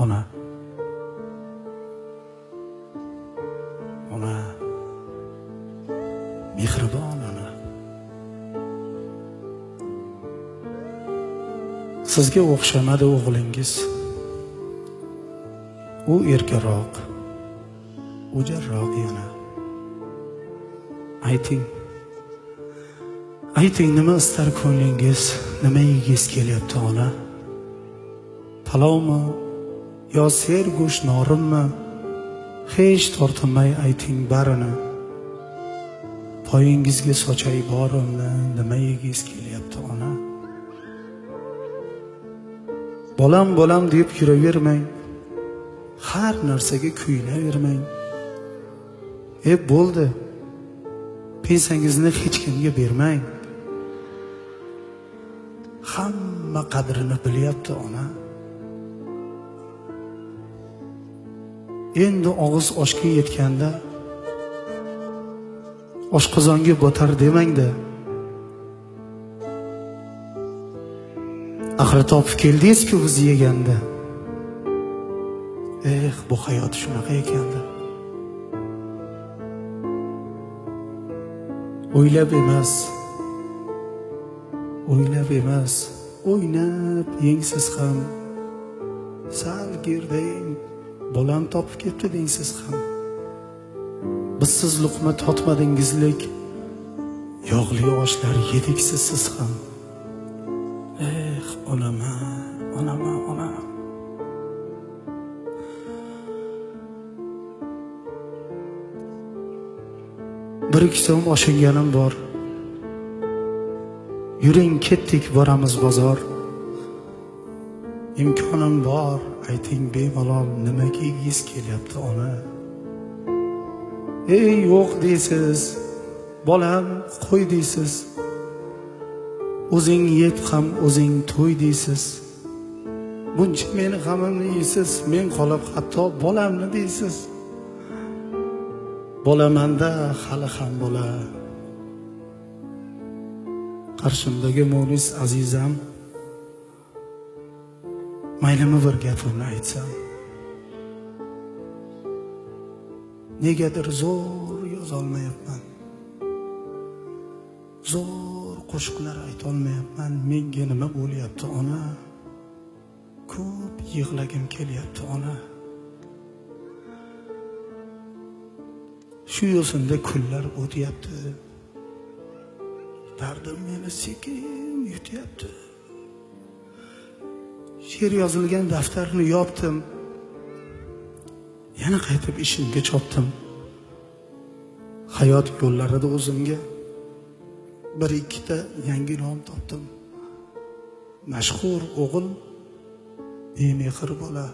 Ona. Ona. Mehribon ona. Sizga o'xshamadi o'g'lingiz. U erkaroq, o'jarroq yana. Ayting. Ayting, nima istar ko'nglingiz, nima yegingiz kelyapti ona? Palovmi yo sergo'sht norinmi? Hech tortinmay ayting barini. Poyingizga sochay borimni, nima yegingiz kelyapti ona? Bolam bolam deb yuravermang. Har narsaga kuyunavermang. Bo'ldi. Pensangizni hech kimga bermang. Hamma qadrini bilyapti ona. Endi og'iz oshga yetganda oshqozonga botar demangda. Axir topib keldingiz-ku biz yeganda. Eh, bu hayot shunaqa ekanda. O'ylab emas, o'ylab emas, o'ynab yengsiz ham, sal gerdaying, bolam topib ketdi dengsiz ham. Bizsiz luqma totmadingizlik, yog'li oshlar yediksiz siz ham. Eh, onama, onama, ona. Bir ikki so'm oshinganim bor. Yuring ketdik boramiz bozor. Imkonim bor, ayting bemalol, nima kiygingiz kelyapti ona? Ey yo'q deysiz, bolam qo'y deysiz. O'zing yeb ham o'zing to'y deysiz. Buncha meni g'amimni yeysiz, men qolib hatto bolamni deysiz. Bolamanda hali ham bola. Qarshimdagi munis azizam, maylimi bir gapimni aytsam. Negadir zo'r yozolmayapman. Zo'r qo'shiqlar aytolmayapman. Menga nima bo'lyapti ona? Ko'p yig'lagim kelyapti ona. Shu yo'sinda kunlar o'tyapti. Dardim meni sekin yutyapti. She'r yozilgan daftarni yopdim. Yana qaytib ishimga chopdim. Hayot yo'llarida o'zimga bir ikkita yangi nom topdim. Mashhur o'g'il, bemehr bola.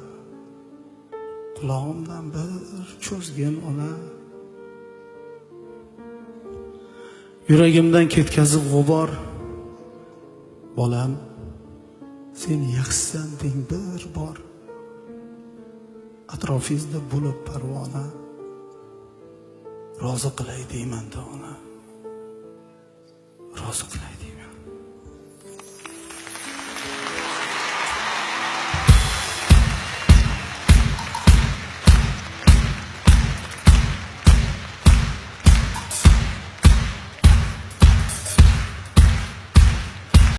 Qulog'imdan bir cho'zgan ona. Yuragimdan ketkazib g'ubor. Bolam, sen yaxshisan deng bir bor. Atrofingizda bo'lib parvona. Rozi qilay deyman-da ona. Rozi qilay.